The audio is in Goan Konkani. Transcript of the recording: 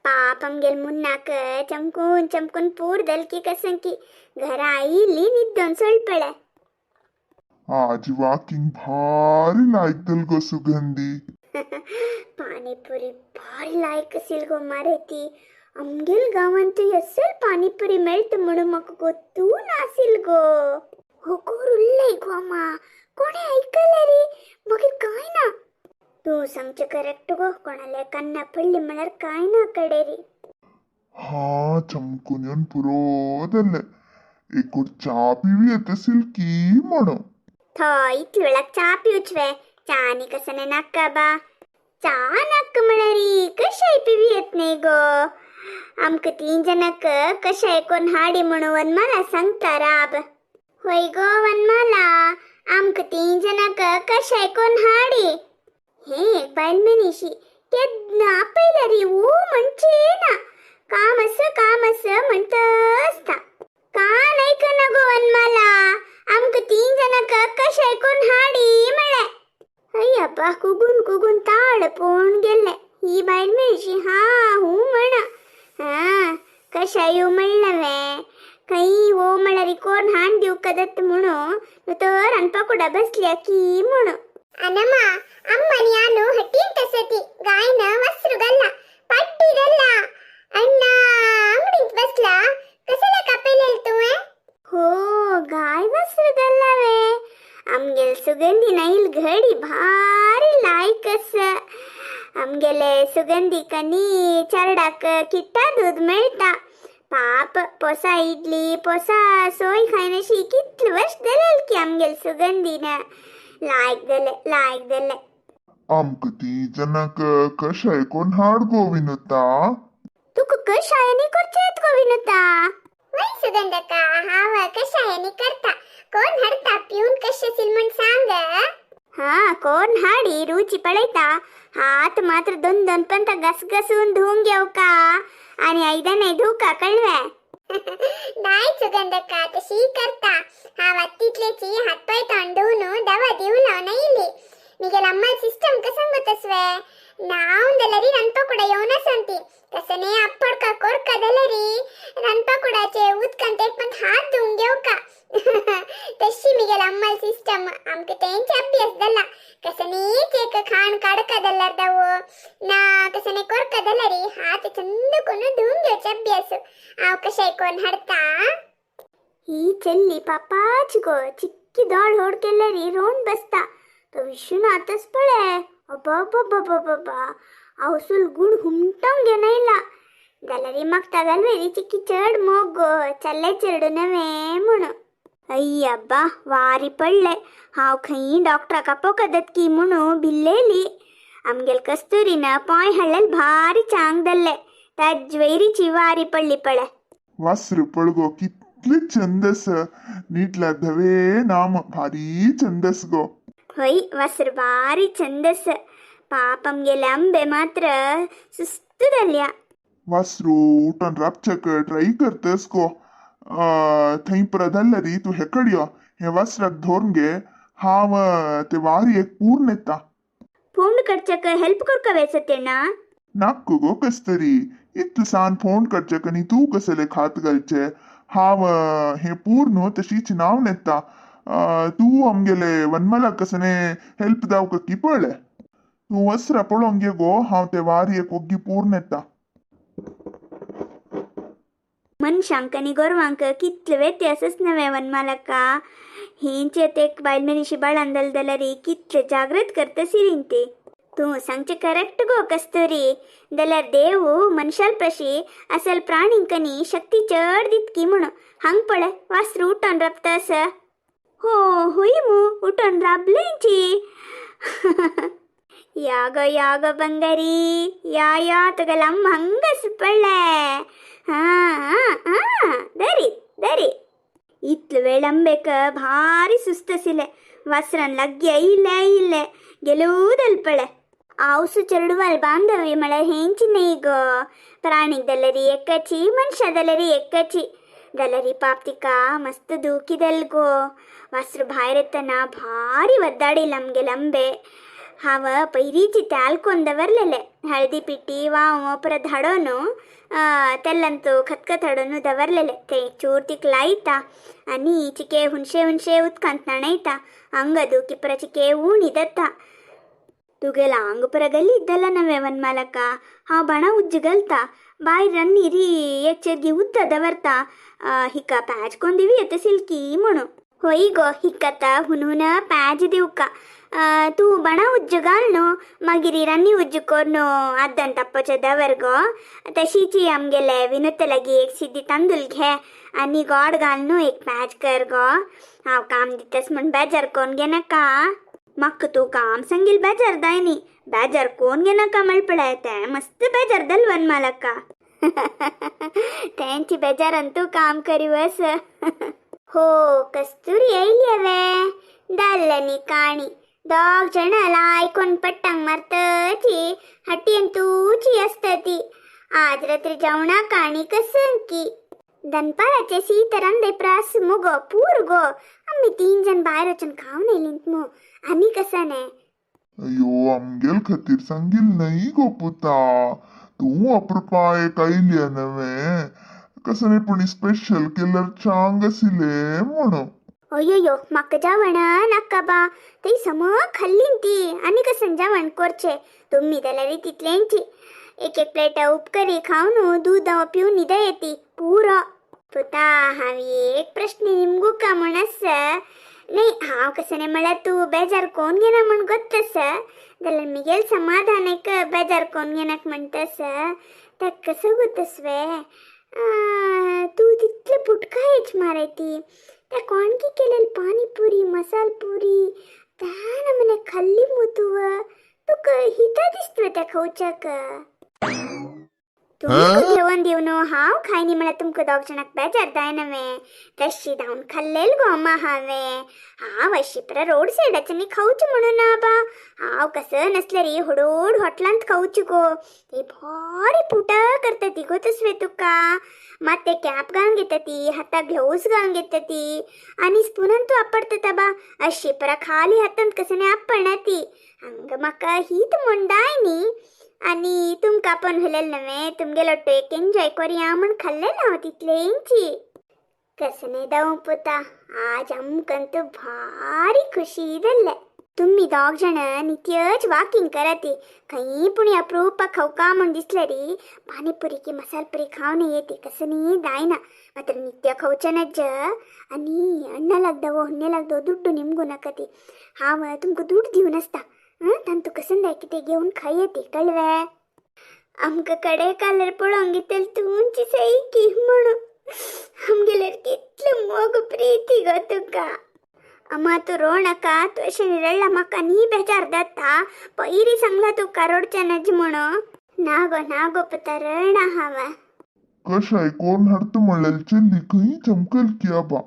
पाप आमगेल मुन्नाक चमकून चमकून पूर दलकी कसंकी घरा आयिल्ली निद्दोन सोलपळे. आज वाकिंग भारी लायक दल गो सुगंधी. पाणीपुरी भारी लायक असेल गो मारेती. आमगेल गांवांत असल पाणीपुरी मेळटा म्हणून म्हाका गोत्तू नासील गो. होकोर उल्लय गो अम्मा, कोणें आयकलें रे मागीर काय ना. तूं सांगचें करेक्ट गो, कोणाल्या कान्ना पडली म्हळ्यार काय ना कडेरी. हा, चमकून येवन पुरो जालें. एक गोट च्या पिवी येत असेल की म्हणून. थंय इतले वेळाक च्या पिवचवे? च्या आनी कसने नाका बा. च्या नाका म्हळ्यार कशाय पिवी येत न्ही गो. आमकां तीन जाणांक कशाय कोण हाडी म्हणून वनमाला सांगता राब. होय गो वनमाला, आमकां तीन जाणांक कशाय कोण हाडी. हे एक बायल मनीशी केन्ना आपयल्यार ओ म्हणचे ना, काम आसा काम आसा म्हणत आसता. कान आयकना गो वनमाला, आमकां तीन जाणांक कशाय कोण हाडी म्हळ्ळें. अय्या अब्बा, कुगून कुगून ताळ पोवन गेल्लें. ही बायल मनीशी हा हूं म्हणा. हा कशाय म्हणलें वे खंय वो म्हळ्यार कोण हाण दिवका दत्त म्हणून तर रांदपा बसल्या की म्हणून. ಅನಮ್ಮ ಅಮ್ಮನಿ ಯಾನು ಹಟ್ಟಿಂತ ಸತಿ ಗಾಯನ ವಸ್ರುಗಲ್ಲ ಪಟ್ಟಿಗಲ್ಲ ಅಣ್ಣ ಅಂಗಡಿಂತ ಬಸ್ಲಾ कसले कापेलेल तुवें? हो गाय वस्रुगल्लवे. आमगेल सुगंधी नैल घडी भारी लायक आसा. आमगेले सुगंधी कनी चरडाक किट्टा दूद मेळटा. पाप पोसा इडली पोसा सोय खायनशी कितले वर्ष दलेल की आमगेल सुगंधीन. लायक दले लायक दले. आमकां ती जाणांक कशाय कोण हाड गो विनुता. तुका कशायनी करचेत गो विनुता? वय सुगंधका, हांव कशायनी करता. कोण हाडता पिवन कशें असेल म्हण सांग. हा कोण हाडी रुची पळयता. हात मात्र दोन दोन पंत घसघसून धुवून घेवका आणि आयदनाय धुवका कळवे. नाय सुगंधका, तशी करता. हांव तितलेची हातपाय तोंड धुवन दवा दिवन लावन येयली. मिगेल अम्मा सिस्टम कसंग तसवे नाव दलरी रांदपाकुडा येवन आसंती कसने अप्पडका कोरका दलरी रांदपाकुडाचे उदकान ते पण हात धुवून घेवका. तशी मिगेल अम्मल सिस्टम. आमकां तेंचे अभ्यास दला कसनेच एक खाण काडका दल्लार दावो ना कसने कोरका दलरी हात चंद कोण धुवून घेवचे अभ्यास. हांव कशाय कोण हाडता. ही चल्ली पापाच गो, चिक्की दोळ होड केल्यारी रोंड बसता. तो विश्वनाथच पळे अबाबाबाबाबा, आवसूल गुण हुमटोंग घेनयला जाल्यार म्हाका तागालवेरी चिक्की चड मोग गो, चल्ले चेडू नव्हे म्हणून. अय्यब्बा, वारी पडले. हांव खंय डॉक्टराक आपोवकदत की म्हणून भिल्लेली. आमगेल कस्तुरीन पांय हाडलेल भारी चांग दल्ले. ताज वैरीची वारी पडली पळे. वासरू पळगो कितले चंदस, नीटला धवे नाम भारी चंदस गो. होय वासर भारी चंदस. पाप आमगेले आंबे मात्र सुस्त जाल्या. वासरू उठून राबच्याक ट्राय करतस गो. थंय प्रदल्लरी तूं हेकड यो, हे वासराक धरून घे, हांव ते वारी एक पूर्ण येता. फोंड करच्याक हेल्प करका वे सत्यण्णा? नाक्क गो कस्तरी, इतलें सान फोंड करचेक आनी तूं कसले खात घालचें. हांव हें पूर्ण तशीच नांव येता. तूं आमगेले वनमालाक कसने हेल्प जावका की पळय. तूं वसरा पळोवंक ये गो, हांव ते वारयेक ओग्गी पूर्ण येता. मनशांक आनी गोरवांक कितले व्यत्यासच नव्हे वनमालका. हेंचे ते बायल मनीशी बाळान दल जाल्यार कितले जागृत करता सिरीन ते. तूं सांगचें करेक्ट गो कस्तुरी. जाल्यार देव मनशाल प्रशी असल प्राणींकनी शक्ती चड दितकी म्हणून. हांग पळय वासरू उठोन राबता आसा. हो होय मू, उठोन राबलेंची. या गो या गो बंगारी, या या, तुगेलें अम्मा हांगास पळय. हा हा हा, दरी दरी. इतलो वेळ आंबेक भारी सुस्त आशिल्लें. वासरान लागीं आयिल्लें आयिल्लें गेलूदल पळय. आवसू चेडवाल बांधवी म्हळ्यार हेंची न्ही गो. प्राणीक जाल्यार एकाची, मनशा जाल्यार एकाची. जाल्यार पाप तिका मस्त दुखी दल गो. वासरू भायर येतना भारी वद्दाडिल आमगेले आंबे. हांव पयरीची त्याल कोन्न दवरलेले हळदी पिठी वांव परत हाडोन तेल्लंतू खतखत हाडून दवरलेले. ते चूर तिक लायता आनी चिके हुनशे हुनशे उदकांत न्हाणयता. अंगದು ಕಿಪ್ಪರ ಚಿಕೆ ಊಣಿ ದತ್ತ. तुगेला आंग ಪರ ಗಲಿ ಇದ್ದಲ್ಲ ನವೆ ವನ್ಮಾಲಕ್ಕ. ಹಾವ್ ಬಣ ಉಜ್ಜು ಗಲ್ತ ಬಾಯಿ ರನ್ನಿರಿ ಎಚ್ಚೆರ್ಗಿ ಉದ್ದ ದವರ್ತ. ಹಿಕ್ಕ ಪ್ಯಾಚ್ ಕೊಂದಿವಿ ಎತ್ತ ಸಿಲ್ಕಿ ಮುಣು. ಹೊಯ್ಗೋ ಹಿಕ್ಕತ್ತ ಹುನ್ ಪ್ಯಾಜ್ ದಿವ್ಕ. ತೂ ಬಣ ಉಜ್ಜು ಗಾಲ್ನು ಮಗಿರಿ ರನ್ನಿ ಉಜ್ಜು ಕೊರ್ನು ಅದ್ದನ್ ತಪ್ಪೊಚ ದವರ್ಗೋ. तशीची आमगेले विनोद लागी एक सिद्धी तांदूळ घे आनी गोड घालनू एक पॅच कर गो. हांव काम दितस म्हूण बेजार कोन घेनाका. म्हाका तूं काम सांगील बेजार जायनी. बेजार कोन घेनाका म्हणपळय तें मस्त बेजार दल वनमालक्का. तेंची बेजारान तूं काम करी वस. हो कस्तुरी येयली हांवें दाल्ल्यानी काणी. दोग जाणां लायकोन पट्टांक मारतची हट्टीन तुची आसता ती. आज रात्री जेवणाक आनी कसंकी दनपाराचे शीत रांदय प्रास मुगो पूर गो. आमी तीन जण भायर वचून खावन येयलींत मू. आनी कसं न्ही. अयो आमगेल खातीर सांगील न्हय गो पुता. तूं अप्रुपाय आयली नवे कसं पूण स्पेशल केल्यार चांग आशिल्लें म्हणून. अय्यो म्हाका जेवण नाका बा. थंय सम खाल्ली ती आनी कसं जेवण करचें. तुमी जाल्यार तितलेंची एक एक प्लेट उपकरी खावन दूद पिवन न्हिद येती पुरो. पुता हांव एक प्रश्न निमगुका म्हूण आसा. न्ही हांव कसं न्ही म्हळ्यार तूं बेजार कोण घेना म्हूण गोत्तस जाल्यार मिगेल समाधान एक बेजार कोण घेनाक म्हणटस तेका कसो गोतसवे. तूं तितले पुटकायच मारे ती त्या कोणकी केलेली पानीपुरी मसाल पुरी त्या नमने खाल्ली मु तुव. तुका हिता दिसतवे त्या खावच्याक. तुमकां घेवन दिवन हांव खायनी म्हळ्यार तुमकां दोग जाणांक बेजार जायना वे. तशी धांवन खाल्लेल गो अम्मा हांवें. हांव अशी परा रोड सायडाच्यानी खावचें म्हणून ना बा. हांव कसं नसल्यार होडोड हॉटलांत खावची गो. ती भारी पुटा करता ती गो तसवे तुका. मात ते कॅप घालून घेता ती हाताक ग्लोव्स घालून घेता ती आनी स्पुनान तूं आपडटा बा. अशी परा खाली हातांत कसं न्ही आपडना ती. हांगा म्हाका हीत म्हूण जाय न्ही. आनी तुमकां पण व्हेलेलें नव्हे तुमगेलो एक एन्जॉय करुया म्हूण खाल्लेलें हांव तितलेंची. कसं न्ही दाव पुता आज आमकां तर भारी खुशी जाल्लें. तुमी दोग जाणां नित्यच वॉकिंग कराती. खंय पूण अप्रुपाक खावका म्हूण दिसल्यार पानीपुरी की मसालपुरी खावन येती. कसं न्ही जायना मात्र नित्य खावचें नज्ज. आनी अण्णा लागदवो हण्णे लागदवो दुड्डू निमगू नाका ती. हांव तुमकां दुड दिवन आसता तांतू कसं जाय कितें घेवन खाय येती कळवे. आमकां कडे कालर पळोवंक घेतली तुमची सैकी म्हणून आमगेल्यार कितलो मोग प्रिती गो तुका. अम्मा तूं रो नाका. तूं अशें रडला म्हाका न्ही बेजार जाता. पयरी सांगला तुका रडचें नज म्हणून. ना गो ना गो पुता रडना हांव. कशाय कोण हाडता म्हणलेली चेल्ली खंय चमकल की आबा.